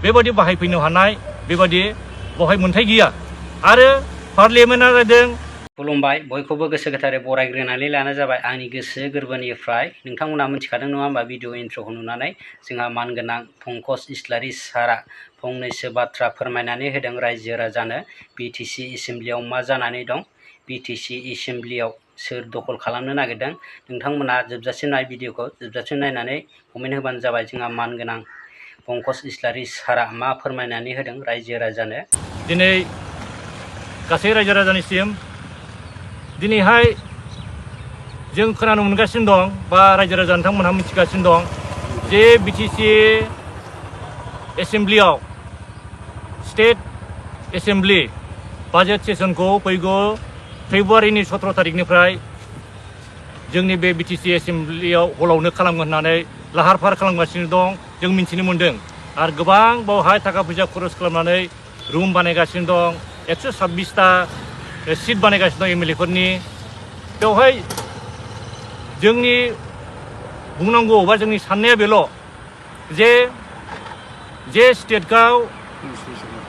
बेबादि बाहायफैनो हानाय बेबादि बहाय मोन्थाय गैया आरो पार्लियामेन्टआ जादों। खुलुमबाय, बयखौबो गोसो गोथारै बरायग्रोनानै लानाय जाबाय आंनि गोसो गोरबोनिफ्राय। नोंथांमोना मिथिखादों नङा होमबा भिडिअ इन्ट्र'खौ नुनानै जोंहा मानगोनां पंकज इस्लारि सारआ फंनैसो बाथ्रा फोरमायनानै होदों रायजो राजानो। बिटिसि एसेमब्लियाव मा जानानै दं, बिटिसि एसेमब्लियाव सोर दखल खालामनो नागिरदों, नोंथांमोना जोबजासिम नाय भिडिअखौ, जोबजासिम नायनानै कमेन्ट होबानो जाबाय जोंहा मानगोनां पंकज इस्लारि सारआ मा फोरमायनानै होदों रायजो राजानो। दिनै गासै रायजो राजानिसिम दिनैहाय जों खोनानो मोनगासिनो दं बा रायजो राजा नोंथांमोनहा मिथिगासिनो दं जे बिटिसि एसेमब्लियाव स्टेट एसेमब्लि बाजेट सेसनखौ फैगौ फेब्रुवारिनि 17 तारिखनिफ्राय जोंनि बे बिटिसि एसेमब्लियाव हलावनो खालामगोन होननानै लाहार फाहार खालामगासिनो दं जों मिथिनो मोन्दों। आरो गोबां बावहाय थाखा फैसा खरस खालामनानै रुम बानायगासिनो दं, 126टा सिट बानायगासिनो दं एमएलए फोरनि। बेवहाय जोंनि बुंनांगौ बा जोंनि साननाया बेल' जे स्टेटखौ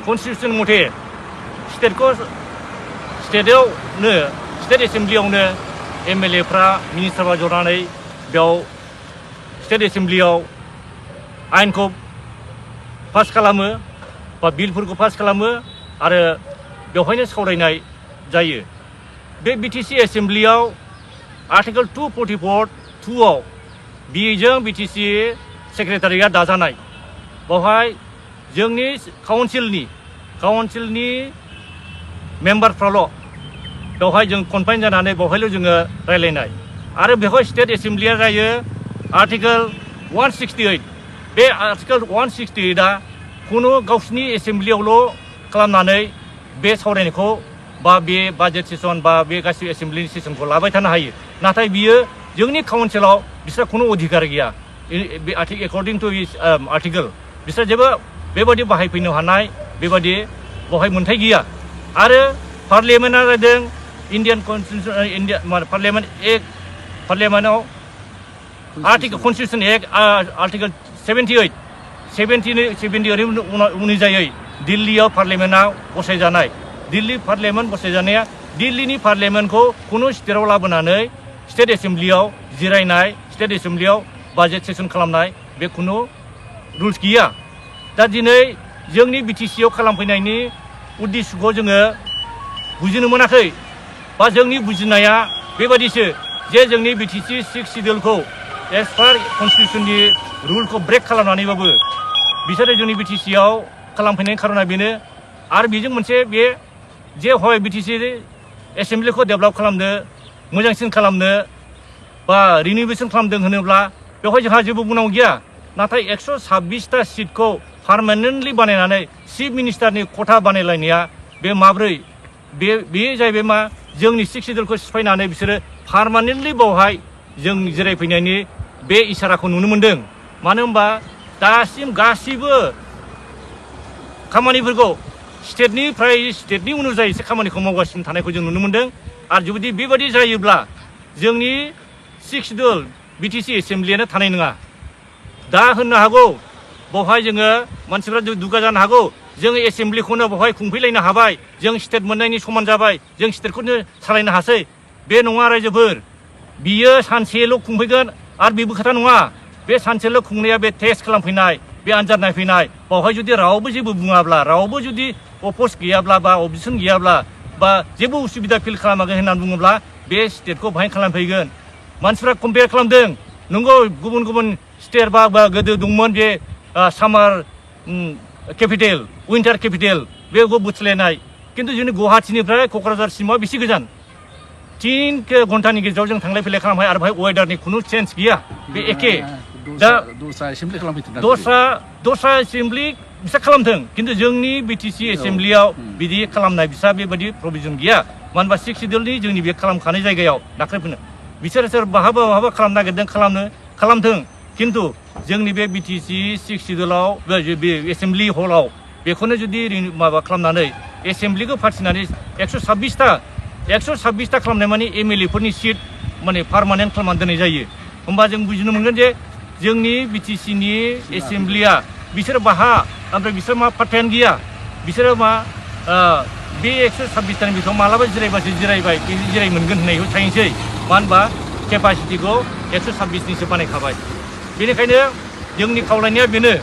कन्स्टिटिउसन मथे स्टेटआवनो स्टेट एसेमब्लियावनो एमएलएफ्रा मिनिस्टारफ्रा जनानै बेयाव स्टेट एसेमब्लियाव आयेनखौ पास खालामो बा बिलफोरखौ पास खालामो आरो बेवहायनो सावरायनाय जायो। बे बिटिसि एसेमब्लियाव आर्टिकेल 244(2) बेजों बिटिसि सेक्रेटारिया दाजानाय। बेवहाय जोंनि काउन्सिलनि मेम्बारफ्राल' बेवहाय जों कनफाइन जानानै बेवहायल' जोङो रायलायनाय आरो बेवहाय स्टेट एसेमब्लिया जायो आर्टिकेल 168। बे आर्टिकेल 168आ खुनु गावसिनि एसेमब्लियावल' खालामनानै बे सावरायनायखौ बा बे बाजेट सेसन बा बे गासिबो एसेमब्लिनि सेसनखौ लाबाय थानो हायो। नाथाय बियो जोंनि काउन्सिलाव बिस्रा खुनु अधिकार गैया। बे एकर्डिं टु आर्टिकेल बिस्रा जेबो बेबादि बाहायफैनो हानाय बेबादि बहाय मोन्थाय गैया। आरो पार्लियामेन्टआ जादों इन्डियान कन्स्टिटिउसन पार्लियामेन्टआव कन्स्टिटिउसन एक्ट आर्टिकेल 78 अनुजायै दिल्लीयाव पार्लियामेन्टआव बसायजानाय। दिल्ली पार्लियामेन्ट बसायजानाया दिल्लीनि पार्लियामेन्टखौ खुनु स्टेटआव लाबोनानै स्टेट एसेमब्लियाव जिरायनाय, स्टेट एसेमब्लियाव बाजेट सेसन खालामनाय बे खुनु रुल्स गैया। दा दिनै जोंनि बिटिसिआव खालामफैनायनि उद्देश्यखौ जोङो बुजिनो मोनाखै बा जोंनि बुजिनाया बेबादिसो जे जोंनि बिटिसि 6 सिडिउलखौ एज पार कन्स्टिटिउसननि रुलखौ ब्रेक खालामनानैबाबो बिसोरो जोंनि बिटिसिआव खालामफैनायनि खारना बेनो। आरो बेजों मोनसे बे जे हय बिटिसि एसेमब्लिखौ डेभेलप खालामनो, मोजांसिन खालामनो बा रिनिउवेसन खालामदों होनोब्ला बेवहाय जोंहा जेबो बुंनांगौ गैया। नाथाय 126टा सिटखौ पार्मानेन्टलि बानायनानै चिफ मिनिस्टारनि खथा बानायलायनाया बे माब्रै? बे जाहैबाय मा जोंनि 6 सिडिउलखौ सिफायनानै बिसोरो पार्मानेन्टलि बावहाय जों जिरायफैनायनि बे इसाराखौ नुनो मोन्दों। मानो होनबा दासिम गासिबो खामानिफोरखौ स्टेटनि अनुजायैसो खामानिखौ मावगासिनो थानायखौ जों नुनो मोन्दों। आरो जुदि बेबादि जायोब्ला जोंनि 6 सिडिउल बिटिसि एसेमब्लियानो थानाय नङा। दा होननो हागौ बेवहाय जोङो मानसिफ्रा दुगा जानो हागौ जों एसेमब्लिखौनो बेवहाय खुंफैलायनो हाबाय, जों स्टेट मोननायनि समान जाबाय, जों स्टेटखौनो सालायनो हासै। बे नङा रायजोफोर, बियो सानसेल' खुंफैगोन आरो बेबो खोथा नङा। बे सानसेल' खुंनाया बे टेस्ट खालामफैनाय, बे आनजाद नायफैनाय, बावहाय जुदि रावबो जेबो बुङाब्ला, रावबो जुदि अपोज गैयाब्ला बा अबजेक्सन गैयाब्ला बा जेबो उसुबिदा फिल खालामाखै होननानै बुङोब्ला बे स्टेटखौ बाहाय खालामफैगोन। मानसिफ्रा कम्पेयार खालामदों, नंगौ गुबुन गुबुन स्टेट बा गोदो दंमोन बे सामार केपिटेल, उइन्टार केपिटेल, बेखौ बुथलायनाय। खिन्थु जोंनि गुवाहाटीनिफ्राय क'क्राझारसिमाव बेसे गोजान? 3 घन्टानि गेजेराव जों थांलाय फैलाय खालामबाय आरो बेहाय वेदारनि खुनु चेन्ज गैया, बे एखे। दा दस्रा एसेमब्लि बिसा खालामथों, खिन्थु जोंनि बिटिसि एसेमब्लियाव बिदि खालामनाय बिसा बेबायदि प्रभिजन गैया। मानो होनबा 6 सिडिउलनि जोंनि बे खालामखानाय जायगायाव दाख्लैफोरनो बिसोर बहाबा खालामनो नागिरदों खालामथों, खिन्थु जोंनि बे बिटिसि 6 सिडिउलाव बे एसेमब्लि हलाव बेखौनो जुदि माबा खालामनानै एसेमब्लिखौ फाथिनानै 126टा खालामनाय माने एमएलए फोरनि सिट माने पार्मानेन्ट खालामनानै दोननाय जायो। होमबा जों बुजिनो मोनगोन जे जोंनि बिटिसिनि एसेमब्लिया बिसोर बाहा ओमफ्राय बिसोर मा पार्टेन गैया बिसोरो मा बे 126 तानि बिथाङा मालाबा जिरायबासो जिरायबाय बे जिराय मोनगोन होननायखौ थाहैनोसै मानो होनबा केपासिटिखौ 126निसो बानायखाबाय बेनिखायनो जोंनि खावलायनाया बेनो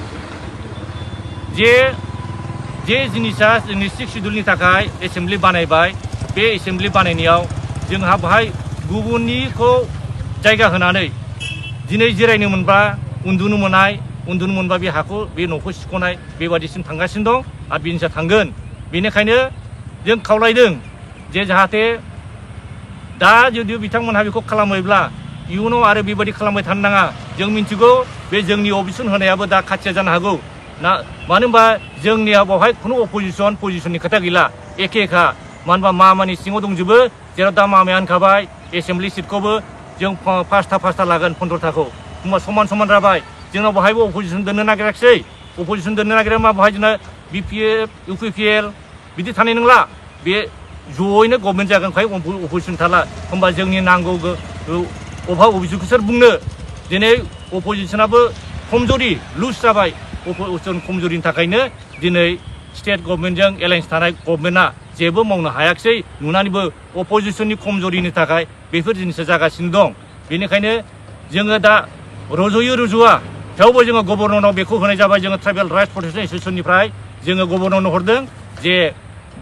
जे जिनिसा जोंनि 6 शिड्युलनि थाखाय एसेम्बलि बानायबाय बे एसेम्बलि बानायनायाव जोंहा बाहाय गुबुननिखौ जायगा होनानै दिनै जिरायनो मोनबा उन्दुनो मोनबा बे हाखौ बे न'खौ सिख'नाय बेबादिसिम थांगासिनो दं आरो बेनिसा थांगोन बेनिखायनो जों खावलायदों जे जाहाथे दा जुदि बिथांमोनहा बेखौ खालामोब्ला इयुनाव आरो बेबायदि खालामबाय थानो नाङा जों मिन्थिगौ बे जोंनि अबजेक्सन होनायाबो दा खाथिया जानो हागौ ना मानो होनबा जोंनिया बेवहाय खुनु पजिसननि खोथा गैला एखेखा मानो होनबा मामानि सिङाव दंजोबो जेराव दा मामाया होनखाबाय एसेम्बलि सिटखौबो जों 5टा लागोन 15टाखौ होनबा समान जाबाय जोंनाव बाहायबो अपोजिसन दोननो नागिराखिसै अपोजिसन दोननो नागिरा मा बाहाय जोंना BPF UPPL बिदि थानाय नंला बे जयैनो गभर्नमेन्ट जागोनखाय अपोजिसन थाला होनबा जोंनि नांगौ अभियोगखौ सोर बुंनो दिनै अपोजिसनाबो खमजरि लुज जाबाय अपोजिसन खमजरिनि थाखायनो दिनै स्टेट गभर्नमेन्टजों एलायन्स थानाय गभर्नमेन्टआ जेबो मावनो हायाखिसै नुनानैबो अपोजिसननि खमजरिनि थाखाय बेफोर जिनिसा जागासिनो दं बेनिखायनो जोङो दा रुजुआ थेवबो जोङो गभर्नरनाव बेखौ होनाय जाबाय जोङो ट्राइबेल राइट्स प्रटेक्शन एसोसिएसननिफ्राय जोङो गभर्नरनो हरदों जे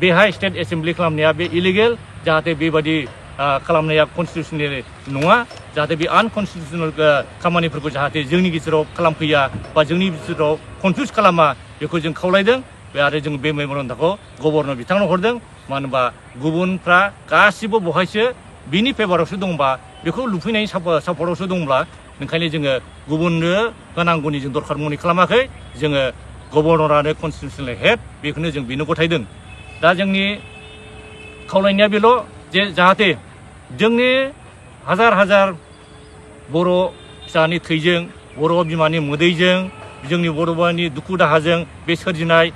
बेहाय स्टेट एसेम्बलि खालामनाया बे इलिगेल जाहाथे बेबायदि खालामनाया कनस्टिटिउसनेल नङा जाहाथे बे आनकनस्टिटिउसनेल खामानिफोरखौ जाहाथे जोंनि गेजेराव खालामफैया बा जोंनि गेजेराव कनफ्युज खालामा बेखौ जों खावलायदों बे आरो जों बे मेम'रेन्डामखौ गभर्नर बिथांनो हरदों मानो होनबा गुबुनफ्रा गासिबो बहायसो बिनि फेभारावसो दंबा बेखौ लुफैनायनि सापर्टआवसो दंब्ला ओंखायनो जोङो गुबुननो होनांगौनि जों दरखार मनि खालामाखै जोङो गभर्नरानो कनस्टिटिउसनेल हेड बेखौनो जों बेनो गथायदों दा जोंनि खावलायनाया बेल' जे जाहाथे जोंनि हाजार बर' फिसानि थैजों बर' बिमानि मोदैजों जोंनि बर' बिमानि दुखु दाहाजों बे सोरजिनाय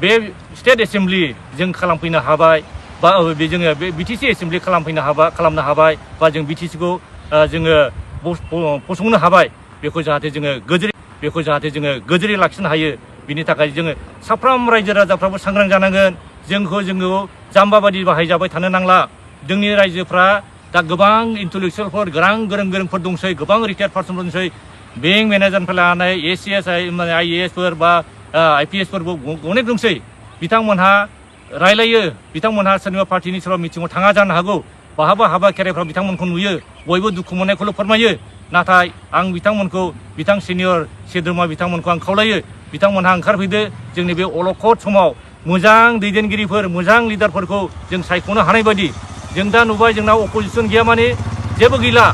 बे स्टेट एसेम्बलि जों खालामफैनो हाबाय बा जोङो बे BTC एसेम्बलि खालामनो हाबाय बा जों BTCखौ जोङो फसंनो हाबाय बेखौ जाहाथे जोङो गोजोरै लाखिनो हायो बिनि थाखाय जोङो साफ्रोम रायजो राजाफ्राबो सांग्रां जानांगोन जोङो जाम्बा बादि बाहायजाबाय थानो नांला जोंनि रायजोफ्रा दा गोबां इन्टेलेक्सुवेलफोर गोरोंफोर दंसै गोबां रिटायार्ड पार्सनफोर दंसै बेंक मेनेजारनिफ्राय लानानै ACS IAS फोर बा IPS फोरबो अनेक दंसै बिथांमोनहा रायलायो बिथांमोनहा सोरनिबा पार्टिनि सोरबा मिटिङाव थाङा जानो हागौ बहाबा हाबा खेराइफ्राव बिथांमोनखौ नुयो बयबो दुखु मोननायखौल' फोरमायो नाथाय आं बिथांमोनखौ बिथां सिनियर सोद्रोमा बिथांमोनखौ आं खावलायो बिथांमोनहा ओंखारफैदो जोंनि बे अलखद समाव मोजां दैदेनगिरिफोर मोजां लिडारफोरखौ जों सायख'नो हानाय बायदि जों दा नुबाय जोंनाव अपोजिसन गैया माने जेबो गैला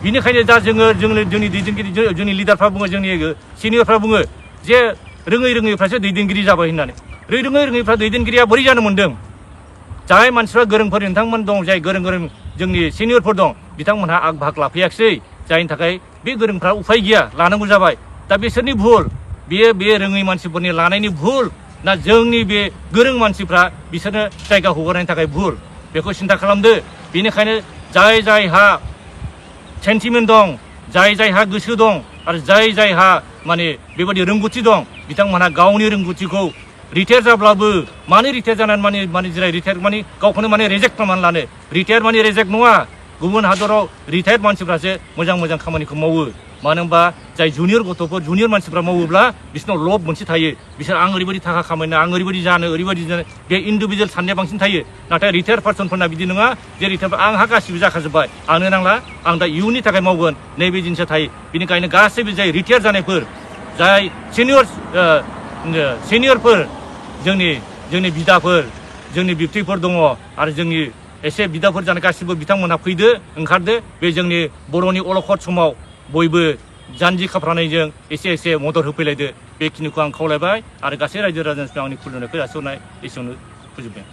बिनिखायनो दा जोंनि दैदेनगिरि जोंनि लिडारफ्रा बुङो जोंनि सिनियरफ्रा बुङो जे रोङैफ्रासो दैदेनगिरि जाबाय होननानै रोङैफ्रा दैदेनगिरिया बोरै जानो मोन्दों जाय मानसिफ्रा गोरोंफोर नोंथांमोन दं जाय गोरों जोंनि सिनियरफोर दं बिथांमोनहा आग भाग लाफैयाखिसै जायनि थाखाय बे गोरोंफ्रा उफाय गैया लानांगौ जाबाय दा बिसोरनि भुल बे रोङै मानसिफोरनि लानायनि भुल ना जोंनि बे गोरों मानसिफ्रा बिसोरनो जायगा हगारनायनि थाखाय भुल बेखौ सिन्था खालामदो बेनिखायनो जायहा सेन्टिमेन्ट दं जायहा गोसो दं आरो जायहा माने बेबायदि रोंगौथि दं बिथांमोनहा गावनि रोंगौथिखौ रिटायार जाब्लाबो मानो रिटायार जानानै माने रिटायार माने गावखौनो माने रेजेक्ट खालामनानै लानो रिटायार माने रेजेक्ट नङा गुबुन हादराव रिटायार्ड मानसिफ्रासो मोजां खामानिखौ मावो मानो होनबा जाय जुनियर मानसिफ्रा मावोब्ला बिसोरनाव लब मोनसे थायो बिसोर आं ओरैबायदि थाखा खामायनो आं ओरैबायदि जानो बे इन्डिभिजुवेल साननाया बांसिन थायो नाथाय रिटायार्ड पार्सनफोरना बिदि नङा जे रिटायार आंहा गासिबो जाखाजोब्बाय आंनो नांला आं दा इयुननि थाखाय मावगोन नैबे जिनिसा थायो बेनिखायनो गासैबो जाय रिटायार जानायफोर जाय सिनियरफोर जोंनि बिदाफोर जोंनि बिबथैफोर दङ आरो जोंनि एसे बिदाफोर जानाय गासिबो बिथांमोनहा फैदो ओंखारदो बे जोंनि बर'नि अलखद समाव बयबो जानजि खाफ्रानायजों एसे मदद होफैलायदो बेखिनिखौ आं खावलायबाय आरो गासै रायजो राजानिफ्राय आंनि खुलुमनायखौ जासिहरनाय एसेयावनो फोजोबबाय।